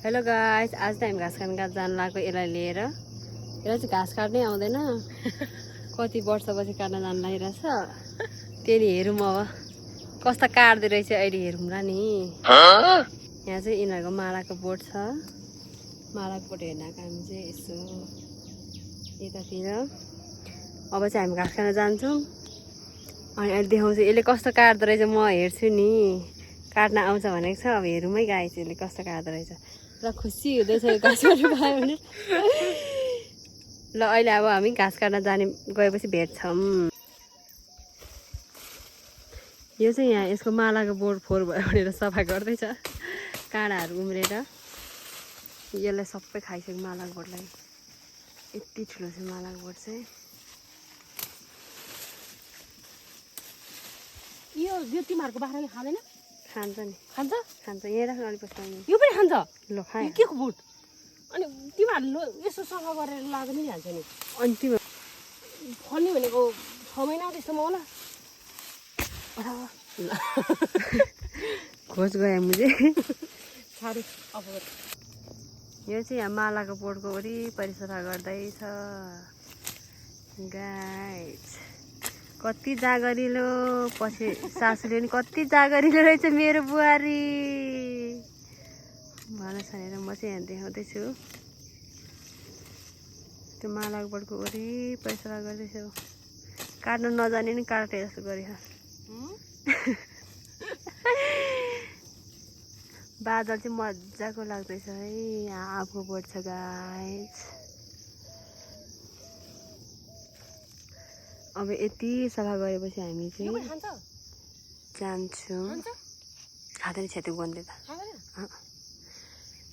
Hello guys, आज त हामी घाँस काट्न जान लाग्यो यसलाई लिएर। यसलाई चाहिँ घाँस काट्नै आउँदैन, कति वर्षपछि काट्न जान लागिरहेछ। त्यही हेरौँ अब कस्ता काट्दो रहेछ अहिले हेरौँ र नि। यहाँ चाहिँ यिनीहरूको मालाको बोट छ, मालाको बोट हेर्नको हामी चाहिँ यसो यतातिर। अब चाहिँ हामी घाँस काट्न जान्छौँ अनि अहिले देखाउँछु यसले कस्तो काट्दो रहेछ। म हेर्छु नि, काट्न आउँछ भनेको छ। अब हेरौँ है गाई चाहिँ यसले कस्तो काट्दो रहेछ। र खुसी हुँदैछ यो घाँस काट्नु पायो भने। ल अहिले अब हामी घाँस काट्न जाने गएपछि भेट्छौँ। यो चाहिँ यहाँ यसको मालाको बोट फोहोर भयो भनेर सफा गर्दैछ, काँडाहरू उम्रेर। यसलाई सबै खाइसक्यो मालाको बोटलाई, यति ठुलो छ मालाको बोट चाहिँ। यो तिमीहरूको बाख्राले खाँदैन? खान्छ नि, खान्छ खान्छ। यहाँ राख्नु अलिक पछि। यो पनि खान्छ। ल खायो के को बोट? अनि तिमीहरूले यसो सफा गरेर लाँदा नि हाल्छ नि। अनि तिम्रो फल्ने भनेको 6 महिना त्यस्तोमा होला। खोज गयो मुझे साह्रै अब यो चाहिँ यहाँ मालाको बोटको वरिपरि सफा गर्दैछ गाइस। कति जागरिलो, पछि सासूले पनि कति जागरिलो रहेछ मेरो बुहारी भन्छ भनेर म चाहिँ यहाँ देखाउँदैछु। त्यो मालाको बोटको वरिपरि सफा गर्दैछु। काट्नु नजाने नि काटे जस्तो गरेछ। बादल चाहिँ मजाको लाग्दैछ है। यहाँ आफू बोट छ गाइस। अब यति सफा गरेपछि हामी चाहिँ जान्छौँ। खाँदैन छ त्यो गन्धले त।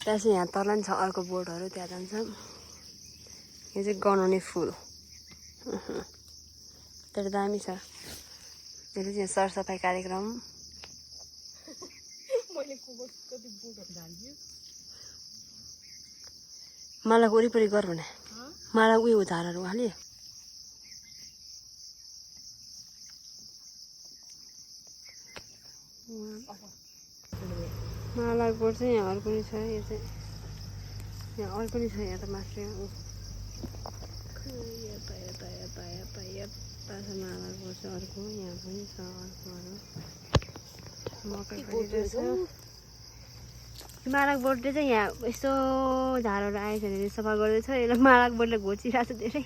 त्यहाँ चाहिँ यहाँ तल नि छ अर्को बोटहरू, त्यहाँ जान्छौँ। यो चाहिँ गनाउने फुल, तर दामी छ। यो चाहिँ सरसफाइ कार्यक्रम। मालाको वरिपरि गर भने माला उयो झारहरू हाल्यो। मालाको बोट चाहिँ यहाँ अर्को नि छ। यो चाहिँ यहाँ अर्को नि छ। यहाँ त माथि यता यता यता यता यता छ मालाको बोट चाहिँ अर्को। यहाँ पनि छ अर्कोहरू। मकै गरिरहेछ। मालाको बोटले चाहिँ यहाँ यस्तो झारहरू आएछ भने सफा गर्दैछ। यसलाई मालाको बोटले घोचिरहेको छ धेरै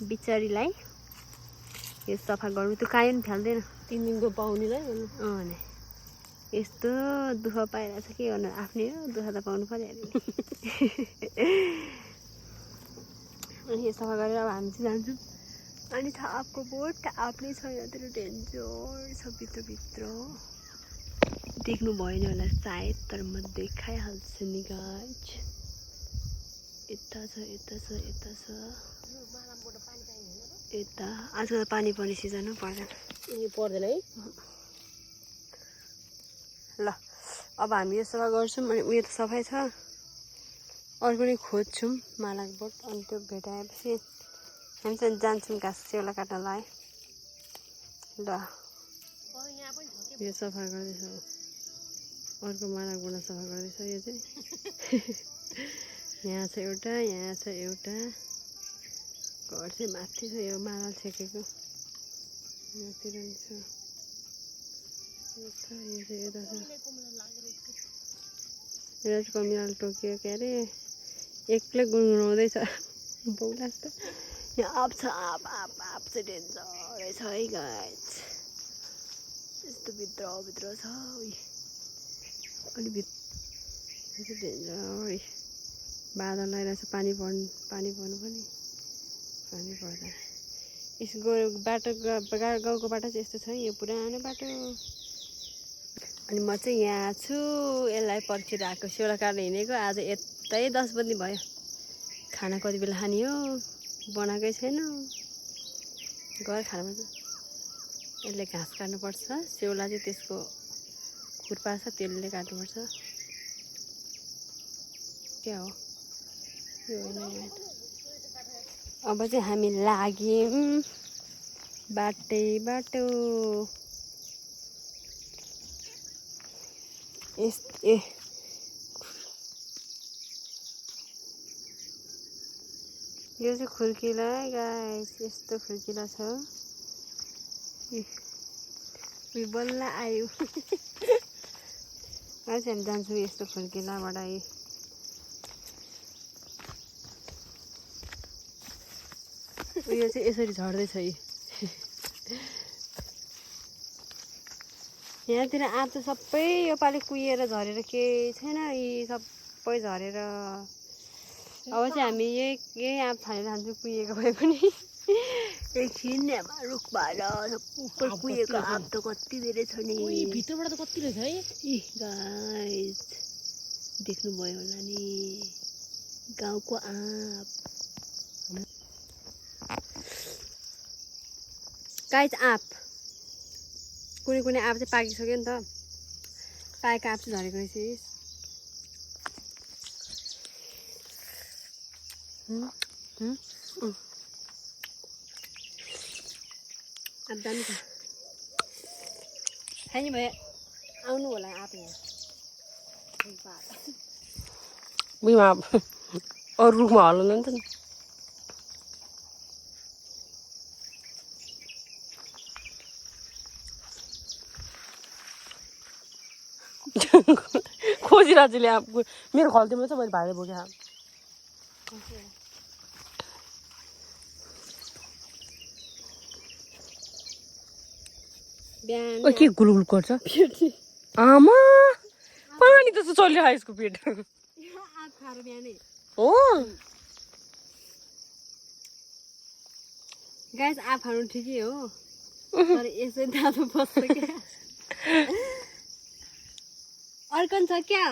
बिचारीलाई। यो सफा गर्नु त्यो कायो नि फाल्दैन 3 दिनको पाउनेलाई। नि यस्तो दुःख पाइरहेछ के गर्नु, आफ्नै हो, दुःख त पाउनु परिहाल्यो। अनि यो सफा गरेर अब हामी चाहिँ जान्छौँ। अनि थापको बोट आफ्नै छ यहाँतिर, डेन्जर छ भित्रभित्र। देख्नु भएन होला सायद, तर म देखाइहाल्छु नि गाइस। यता छ यता छ यता छ यता। आजकल त पानी पर्ने सिजन हो, पर्दैन। पर्दैन है। ल अब हामी यो सफा गर्छौँ। अनि उयो त सफाइ छ, अर्को नै खोज्छौँ मालाको बोट। अनि त्यो भेटाएपछि हामी चाहिँ जान्छौँ घाँस सेउला काट्नलाई। ल यो सफा गर्दैछ, अर्को मालाको बोट सफा गर्दैछ। यो चाहिँ यहाँ छ एउटा, यहाँ छ एउटा। घर चाहिँ माथि छ, यो माला छेकेको यहाँतिर नि छ। यो चाहिँ यता छ। राज कमिलाले टोक्यो के अरे, एक्लै गुनगुनाउँदैछ बौला जस्तो। यहाँ आँप छ, आँप आँप आँप चाहिँ डेन्जर रहेछ है गाइस। यस्तो भित्र छ अलि भित्र डेन्जर। बादल लगाइरहेछ, पानी पर्नु पनि पानी पर्दैन। यस बाटो गाउँको बाटो चाहिँ यस्तो छ। यो पुरानो बाटो। अनि म चाहिँ यहाँ छु, यसलाई पर्खिरहेको। सेउला काट्न हिँडेको। आज यतै 10 बजी भयो। खाना कति बेला खाने हो, बनाएकै छैन। गएर खाना पर्छ। यसले घाँस काट्नुपर्छ। सेउला चाहिँ त्यसको खुर्पा छ, त्यसले काट्नुपर्छ। क्या हो यो होइन। अब चाहिँ हामी लाग्यौँ बाटो। यो चाहिँ खुर्किला गाइस यस्तो खुर्किला छ उयो बल्ल आयो गाइस हामी जान्छौँ यस्तो खुर्किलाबाट उयो चाहिँ यसरी झर्दैछ यहाँतिर आँप त सबै योपालि कुहिएर झरेर केही छैन यी सबै झरेर अब चाहिँ हामी यही आँप खाएर खान्छौँ कुहिएको भए पनि एकछिन रुख भएर सबै कुहिएको आँप त कति धेरै छ नि भित्रबाट त कति रहेछ है इ गाइस देख्नुभयो होला नि गाउँको आँप गाइस आँप कुनै कुनै आँप चाहिँ पाकिसक्यो नि त पाकेको आँप चाहिँ झरेको रहेछ आँप दामी छ खाने भए आउनु होला आँप यहाँ उयोमा अरू रुखमा हल्लाउनु नि त नि खोजिरहेको छु मेरो खल्तीमा चाहिँ मैले भाइले बोकेँ बिहान के गुलुगुल गर्छ आमा पानी त चलिरहेको यसको पेट आँप खाएर बिहानै हो गाइस आँप खानु ठिकै हो तर यसै दादो बस्छ क्या अर्कन छ क्या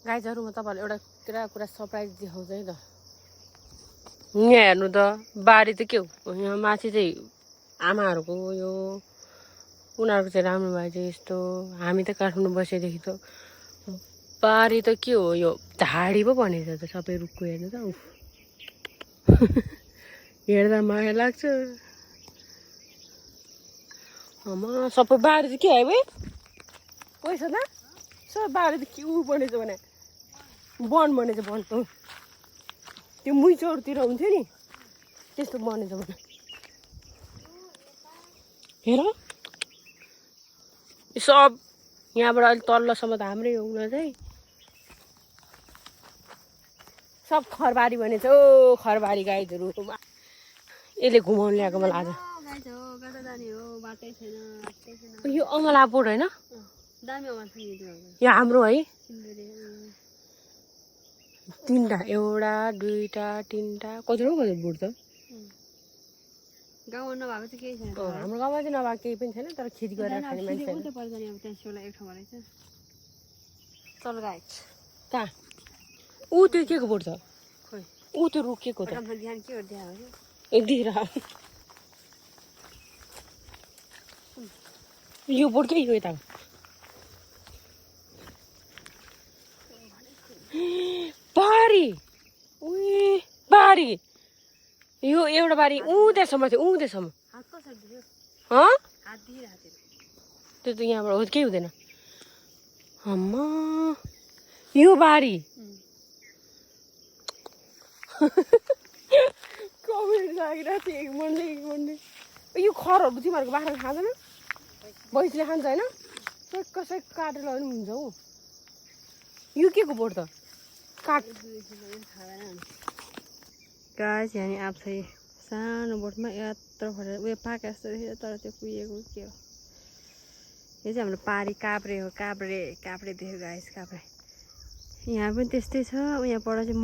गाइजहरू म तपाईँहरूलाई एउटा कुरा सरप्राइज देखाउँछु है त यहाँ हेर्नु त बारी त के हो यहाँ माथि चाहिँ आमाहरूको यो उनीहरूको चाहिँ राम्रो भयो चाहिँ यस्तो हामी त काठमाडौँ बसेदेखि त बारी त के हो यो झाडी पो भनेको त सबै रुखको हेर्नु त हेर्दा माया लाग्छ आमा सबै बारी त के है भाइ पैसा त सबै बारी त के ऊ बनेछ भने वन बनेछ वन त्यो मुइचौरतिर हुन्थ्यो नि त्यस्तो बनेछ भने हेर सब यहाँबाट अलिक तल्लोसम्म त हाम्रै हो उनीहरू चाहिँ सब खरबारी बनेछ ओ खरबारी गाईहरू यसले घुमाउनु ल्याएको मलाई आज यो अमला बोट होइन यो हाम्रो है तिनवटा एउटा दुईवटा तिनवटा कतिवटा कति बोट त गाउँमा नभएको चाहिँ केही छैन हाम्रो गाउँमा चाहिँ नभएको केही पनि छैन तर खेती गरेर खाने मान्छे चल गाइस कहाँ ऊ त्यो के को बोट छ खोइ ऊ त्यो रुख के को त ध्यान के गर्दै हो दिएर यो बोट के यो यता बारी उही बारी यो एउटा बारी उँधैसम्म थियो उँधैसम्म त्यो त यहाँबाट हो केही हुँदैन अम्मा यो बारी कमेन्ट लागिरहेको थियो एक मनले यो खरहरू तिमीहरूको बाख्राले खाँदैन भैँसीले खान्छ होइन कसै काटेर पनि हुन्छ हौ यो के को बोट त काट गाइस यहाँ आँप छ सानो बोटमा यत्रो फरेर उयो पाके जस्तो रहेछ तर त्यो कुहिएको के हो यो चाहिँ हाम्रो पारी काभ्रे हो काभ्रे देख्यो गाइस काभ्रे यहाँ पनि त्यस्तै छ यहाँ पर चाहिँ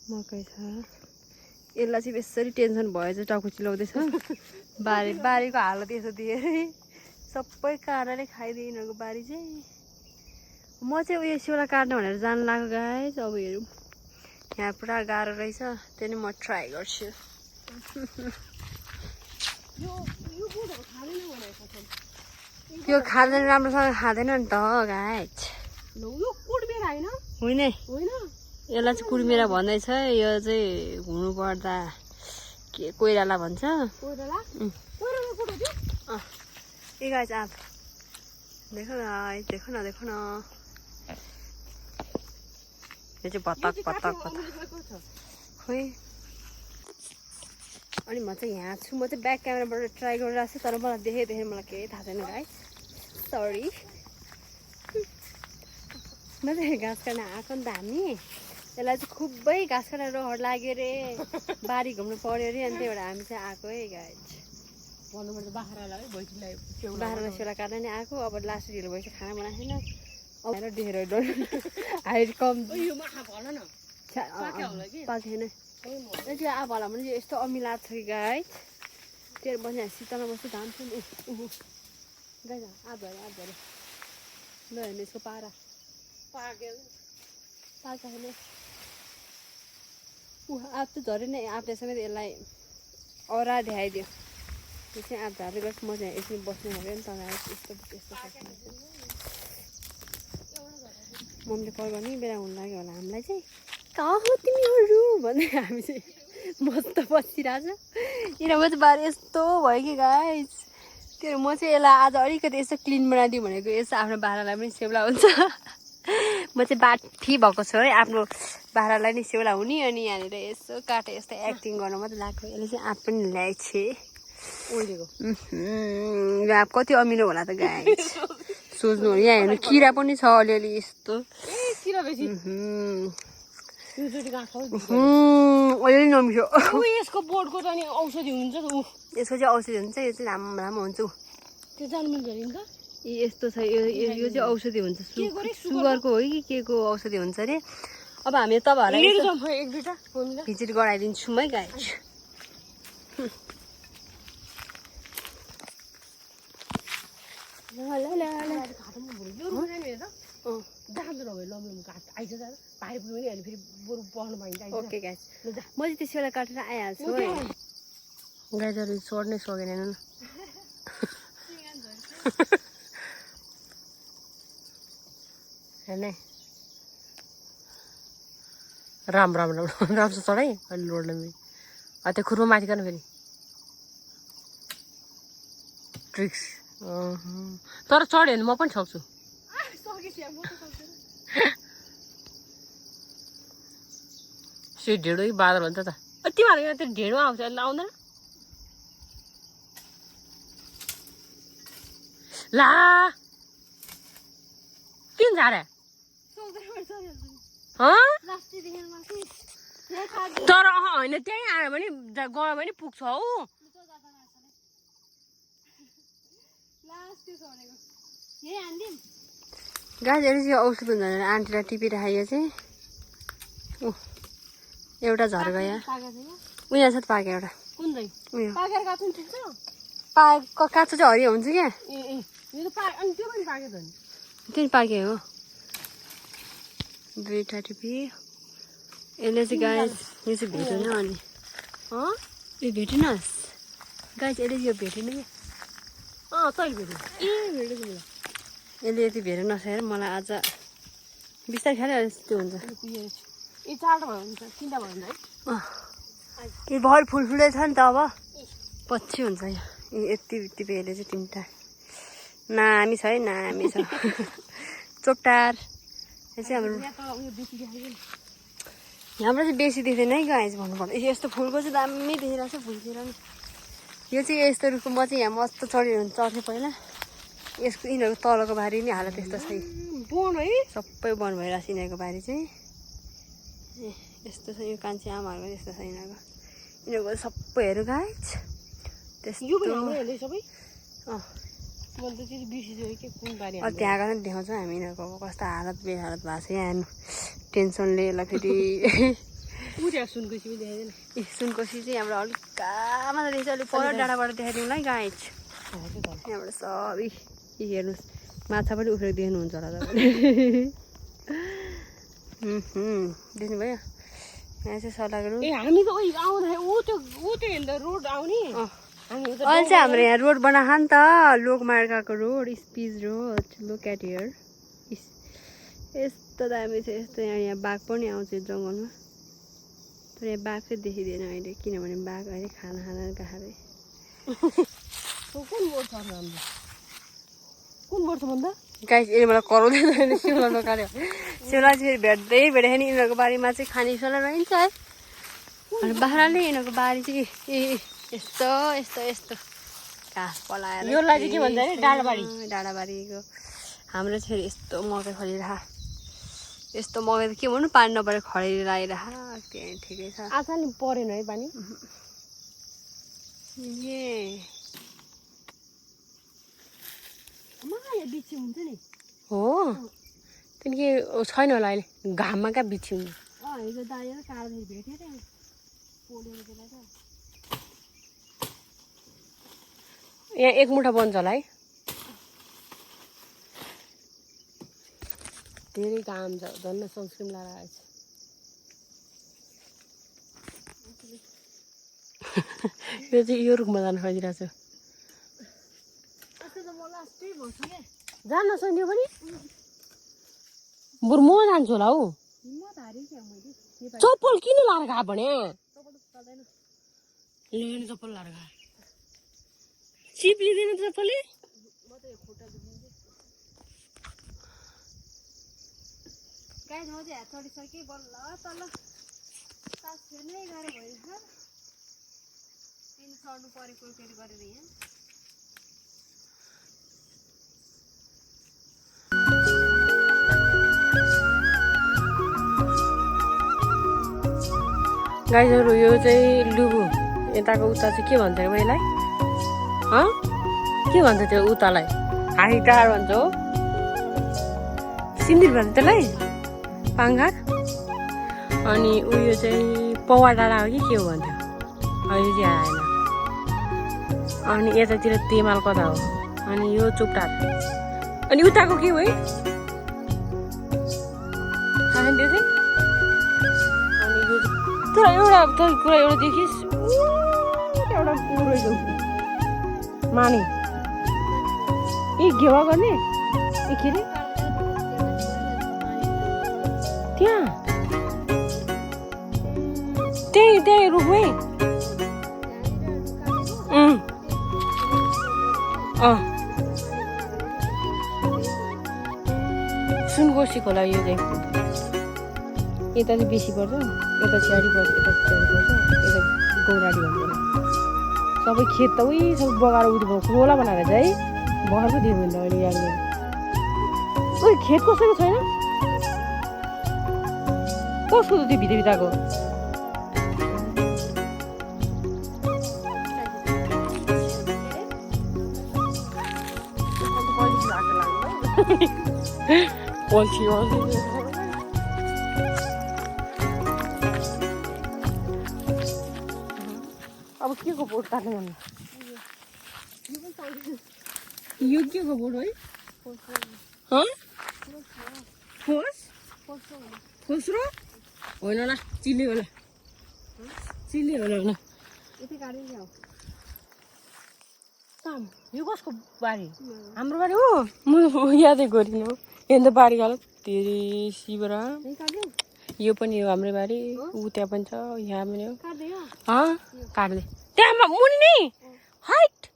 मकै छ यसलाई चाहिँ बेसरी टेन्सन भयो चाहिँ टाउको चिलाउँदैछ बारीको हालत यसो दिएरै सबै काँडाले खाइदियो यिनीहरूको बारी चाहिँ म चाहिँ उयो सिउला काट्नु भनेर जानु लाग्यो गाइस अब हेरौँ यहाँ पुरा गाह्रो रहेछ त्यही म ट्राई गर्छु यो खाँदैन राम्रोसँग खाँदैन नि त गाइस होइन यसलाई चाहिँ कुर्मेरा भन्दैछ यो चाहिँ हुनु पर्दा के कोइराला भन्छ ए गाइस आँप देखो न यो चाहिँ भतक भतक भतक खोइ। अनि म चाहिँ यहाँ छु, म चाहिँ ब्याक क्यामेराबाट ट्राई गरिरहेको छु, तर मलाई देखेर मलाई केही थाहा छैन गाइस, सरी। म चाहिँ घाँस काट्न आएको नि त हामी, यसलाई चाहिँ खुबै घाँस काटेर रहर लाग्यो अरे, बारी घुम्नु पऱ्यो अरे, अनि त्यही भएर हामी चाहिँ आएको है गाइस। बाख्रालाई सेला काट्न नै आएको। अब लास्ट ढिलो भएपछि खाना बनाएको छैन, अब ढेर हाइट कम पाएको थिएन। त्यो अब होला भने चाहिँ यस्तो अमिला छ कि गाइस, त्यो बस्ने शीतलमा बस्छु घाम छ नि गाइस, आब भयो ल हेर्नु यसको पारा पाएको छैन। आब त झरे नै, आफूले समेत यसलाई औरा देखाइदियो। यो चाहिँ आब झार्दै गर्छु, म चाहिँ यसरी बस्नु भयो नि त गाइस, यस्तो मम्मीले कल गर्ने बेला हुनु लाग्यो होला हामीलाई चाहिँ, कहाँ हो तिमीहरू भन्दै हामी चाहिँ मस्त बसिरहेको छ। किन म चाहिँ बार यस्तो भयो कि गाइस, त्यो म चाहिँ यसलाई आज अलिकति यसो क्लिन बनाइदिउँ भनेको, यसो आफ्नो बाख्रालाई पनि सेउला हुन्छ। म चाहिँ बाठी भएको छु है, आफ्नो बाख्रालाई नि सेउला हुने, अनि यहाँनिर यसो काटे यस्तो एक्टिङ गर्न मात्रै लाग्यो। यसले चाहिँ आँप पनि ल्याएछे ओइलेको, अब कति अमिलो होला त गाइस, सोच्नु। यहाँ हेर्नु किरा पनि छ अलिअलि यस्तो, अलिअलि नमिठो। यसको बोर्डको त नि औषधि हुन्छ त, यसको चाहिँ औषधि हुन्छ, यो चाहिँ लामो लामो हुन्छ। त्यो जानु मिल्छ नि त, यस्तो छ यो चाहिँ औषधि हुन्छ, सुगरको हो कि के को औषधि हुन्छ अरे। अब हामी तपाईँहरूलाई भिजिट गराइदिन्छौँ है गाइस। ओके गाइस, म चाहिँ त्यसो बेला काटेर आइहाल्छु है। गाइजहरू छोड्नै सकेन न, हेर्ने राम्रो राम्रो राम्रो चढाइ अहिले लोड्न मिल्यो। त्यो खुर्मा माथि गर्नु फेरि ट्रिक्स, तर चढ्यो भने म पनि सक्छु। ढेँडो बादल हुन्छ त, तिमीहरू त्यो ढेँडो आउँछ आउँदैन ला, किन झारे तर होइन, त्यहीँ आयो भने गयो भने पुग्छ हौ। गाजहरू चाहिँ औषध हुन्छ भनेर आन्टीलाई टिपिराखेको चाहिँ एउटा झर गयो, उयो छ त पाके एउटा, उयो काँचो चाहिँ हरियो हुन्छ क्या, त्यो पाके हो। दुईवटा टिपी यसले चाहिँ गाइस, यो चाहिँ भेटेन, अनि यो भेटेनस् गाइस, यसले यो भेटेन क्या, तैँले भेट्यो यसले यति भेटेन नसकेर मलाई आज बिस्तारै खायो त्यो हुन्छ। यो भर फुलफुलै छ नि त, अब पछि हुन्छ। यो यति टिपेर चाहिँ तिनवटा नामी छ है, नामी छ चोपटार। यो चाहिँ हाम्रो यहाँबाट चाहिँ बेसी देख्दैन है गाइस भन्नुपर्दा, यस्तो फुलको चाहिँ दामी देखिरहेको छ फुलतिर नि। यो चाहिँ यस्तो रुखको म चाहिँ यहाँ मस्त चढ्थेँ पहिला, यसको यिनीहरूको तलको बारी नै हालत यस्तो छ, वन है सबै वन भइरहेको छ यिनीहरूको बारी चाहिँ। यस्तो छ, यो कान्छी आमाहरूको यस्तो छ यिनीहरूको सबैहरू गाइस त्यस्तो। त्यहाँ गएर देखाउँछौँ हामी यिनीहरूको कस्तो हालत बेहालत भएको छ। यहाँ हेर्नु टेन्सनले यसलाई फेरि सुनकोसी चाहिँ हाम्रो अलिक कहाँ मात्र देख्छ, अलिक पर डाँडाबाट देखाइदिउँला है गाइस। यहाँबाट सबै हेर्नुहोस्, माछा पनि उफ्रेर देख्नुहुन्छ होला तपाईँले, देख्नुभयो। यहाँ चाहिँ सल्लाह गरौँ, अहिले चाहिँ हाम्रो यहाँ रोड बनाएको नि त, लोकमार्गको रोड, स्पिज रोड। लुक एट हियर, यस्तो दामी छ यस्तो। यहाँ बाघ पनि आउँछ जङ्गलमा, तर यहाँ बाघ चाहिँ देखिँदैन अहिले, किनभने बाघ अहिले खाना गएको। कुन बोर्ड छ भन्दा गाइस, यसले मलाई कराउँदैन, सिउला नकाट्यो सेउला चाहिँ भेट्दै भेटेको नि यिनीहरूको बारीमा चाहिँ खाने सेउला रहन्छ है अनि बाख्राले यिनीहरूको बारी चाहिँ यस्तो यस्तो यस्तो घाँस पलाएर योलाई चाहिँ के भन्छ अरे डाँडाबारी डाँडाबारीको हाम्रो चाहिँ फेरि यस्तो मकै फलिरह यस्तो मकै त के भन्नु पानी नपरेर खडेर आइरह त्यहाँ ठिकै छ आज नि परेन है पानी बिची हुन्छ नि हो त्यहाँदेखि छैन होला अहिले घाममा कहाँ बिछि हुन्छ हिजो दाइले काट्दै भेटेँ त्यहाँ पोलेको बेला त यहाँ एक मुठा बन्छ होला है धेरै घाम छ झन् सनस्क्रिन लगाएर आएछ यो चाहिँ यो रुखमा जान खोजिरहेको छु जान सक्यो पनि बरु म जान्छु होला हौ चप्पल किन लाएर गएको भने लिनु चप्पल लाएर गएको चिप लिँदैन चप्पलले गाई म चाहिँ हात चढिसकेँ बल्ल तल सास फेर्नै गाह्रो भइरहेछ तिन चढ्नु परेको फेरि गरेर यहाँ गाईहरू यो चाहिँ लुबु यताको उता चाहिँ के भन्छ अरे यसलाई के भन्छ त्यो उतालाई हाइटार भन्छ हो सिन्दिर भन्छ त्यसलाई पाङ्घार अनि उयो चाहिँ पौवा डाँडा हो कि के हो भन्थ्यो अहिले चाहिँ आएन अनि यतातिर तेमाल कता हो अनि यो चुपटार अनि उताको के हो है थाहा त्यो चाहिँ अनि यो तर एउटा कुरा एउटा देखिस् एउटा कुरो माने ए घेवा गर्ने ए के अरे त्यहाँ त्यही रुखमै सुनकोशी खोला यो चाहिँ यता चाहिँ बेसी पर्छ यता छ्याडी पर्छ यता छ्याडी पर्छ यता गौराडी भन्छ सबै खेत त उही सबै बगाएर उठ्यो खोला बनाएर चाहिँ भर पो दियो भने अहिले यहाँ उयो खेत कसैको छैन कसको त्यो भित्र भित्रको पल्छी अब के को बोट काट्नु मन यो के को बोट है खोस्रो होइन होला चिल्ली होला यो कसको बारी हाम्रो बारी हो म यादै गरिनँ यहाँ त बारी गालो धेरै शिवरा यो पनि हो हाम्रो बारी ऊ त्यहाँ पनि छ यहाँ पनि हो काट्दै त्यहाँ मुनि नि हाइट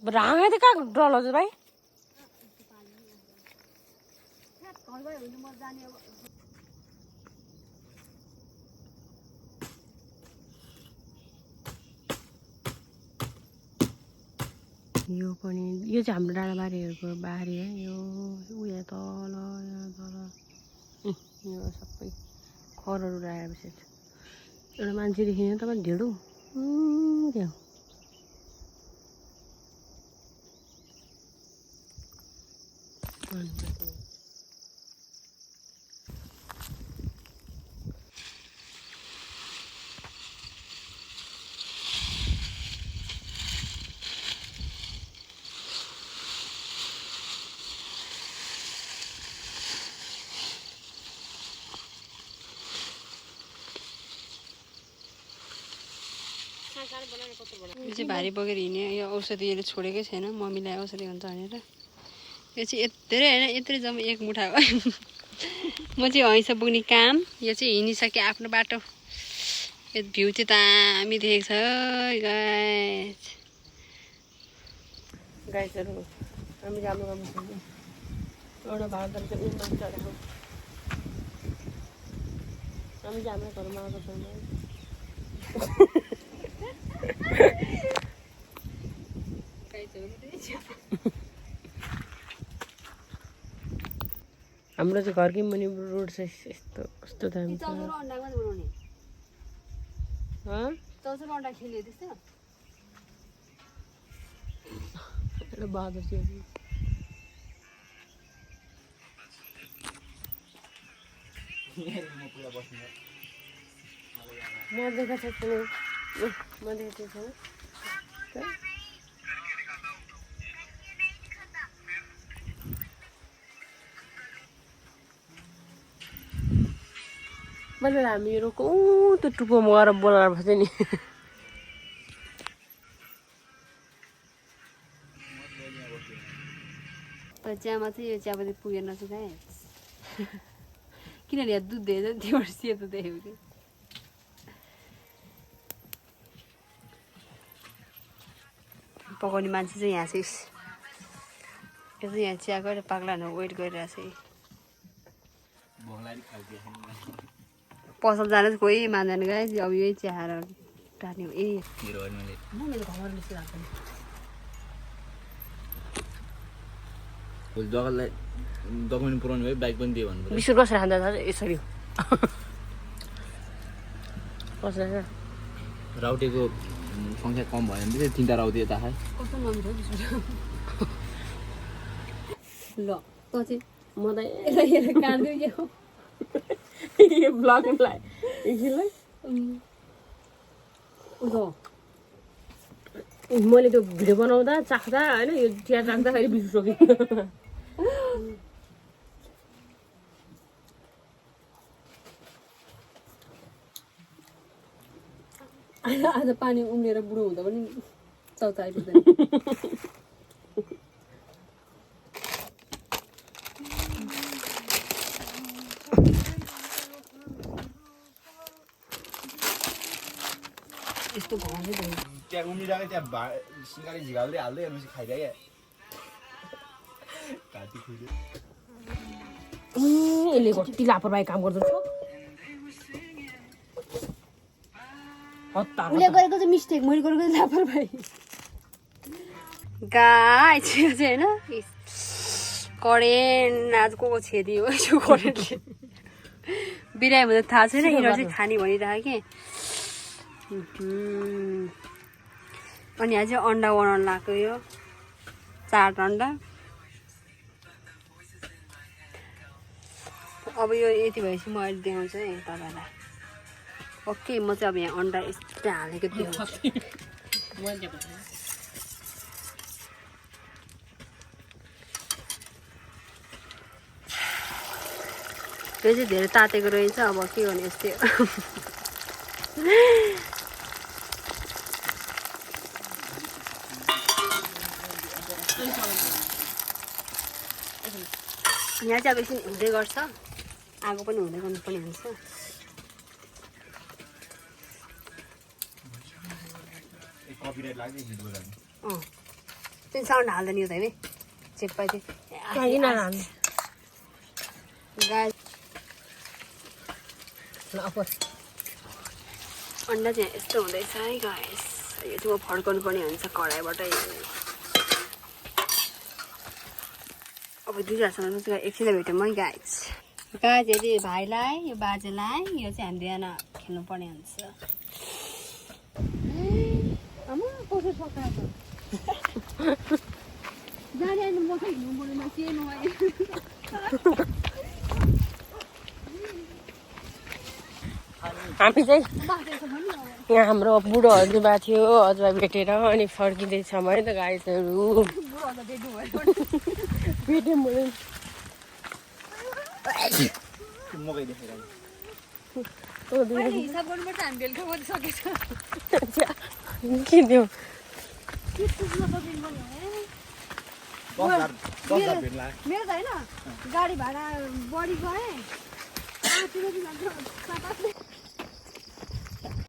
राँगा त कहाँ डलाउँछ भाइ यो पनि यो चाहिँ हाम्रो डाँडाबारीहरूको बारी है यो उयो तल यहाँ तल यो सबै खरहरू आएपछि एउटा मान्छे देखिने त ढेडो त्यहाँ यो चाहिँ भारी बोकेर हिँड्ने यो औषधीले छोडेकै छैन मम्मीलाई औषधी हुन्छ भनेर यो चाहिँ धेरै होइन यत्रै जम्मा एक मुठा हो म चाहिँ हैसा पुग्ने काम यो चाहिँ हिँडिसकेँ आफ्नो बाटो यो भ्यू चाहिँ दामी देखेको छ गाईहरू हामी राम्रो राम्रो छ एउटा भाडा चाहिँ उन्नत चढेको हामी जाने घरमा आएको छैन हाम्रो चाहिँ घरकै मुनि रोड चाहिँ यस्तो कस्तो दामी छ एउटा बहादुर चाहिँ म देखाएको छु म देखाएको छु मैले हामी रोको त्यो टुप्पोमा गएर बोलाएर बस्छ नि चियामा चाहिँ यो चियापत्ती पुगेन चाहिँ कहाँ किनभने यहाँ दुध दिएछ त्यो सेतो देखेको कि पकाउने मान्छे चाहिँ यहाँ चाहिँ यो चाहिँ यहाँ चिया गरेर पाक्ला वेट गरिरहेको छ पसल जानु चाहिँ कोही मान्दैन गए अब यही चिया खाएर टार्ने हो जग्गालाई डकुमेन्ट पुऱ्याउनु भयो बाइक पनि दियो भन्नु 20 रुपियाँ कसरी खाँदा छ यसरी कसरी राउटेको सङ्ख्या कम भयो भने चाहिँ 3टा राउटे यता खाए कस्तो नमिठो ल त चाहिँ म त काट्दियो यो ब्लगलाई एकछिनलाई मैले त्यो भिडियो बनाउँदा चाख्दा होइन यो चिया चाख्दाखेरि बिर्सिसकेँ आज पानी उम्लेर बुढो हुँदा पनि चौता आइपुग्दैन यस्तो घाँस त्यहाँ उम्लिरहेको त्यहाँ सिँगारी झिगाल्दै हाल्दै हेर्नुहोस् खाइदियो क्या यसले कति लापरवाही काम गर्दछ उसले गरेको चाहिँ मिस्टेक मैले गरेको चाहिँ लापरवाही गाई चाहिँ होइन करेन्ट आज को छेदी हो यो करेन्टले बिरायो भने थाहा छैन यिनीहरू चाहिँ खाने भनिरहेको कि अनि यहाँ चाहिँ अन्डा बनाउनु लाग्यो यो 4 अन्डा अब यो यति भएपछि म अहिले देखाउँछु है तपाईँलाई ओके म चाहिँ अब यहाँ अन्डा यस्तो हालेको देखाउँछु यो चाहिँ धेरै तातेको रहेछ अब के गर्ने यस्तै यहाँ चाहिँ अब एकछिन हुँदै गर्छ आगो पनि हुँदै गर्नुपर्ने हुन्छ त्यो साउन्ड हाल्दैन यो त है चेप्पा चाहिँ गाई अन्डा चाहिँ यस्तो हुँदैछ है गाइस यो चाहिँ म फर्काउनु पर्ने हुन्छ कराईबाटै अब 2 हजारसम्म चाहिँ एकछिन भेटौँ है गाइस गाइस यदि भाइलाई यो बाजेलाई यो चाहिँ हामी बिहान खेल्नुपर्ने हुन्छ हामी चाहिँ यहाँ हाम्रो बुढो हजुरबा थियो हजुरबा भेटेर अनि फर्किँदैछौँ है त गाइसहरू भेट्यौँ मैले हिसाब गर्नुपर्छ हामी बेलुका गरिसकेछ किन्यो मेरो त होइन गाडी भाडा बढी गए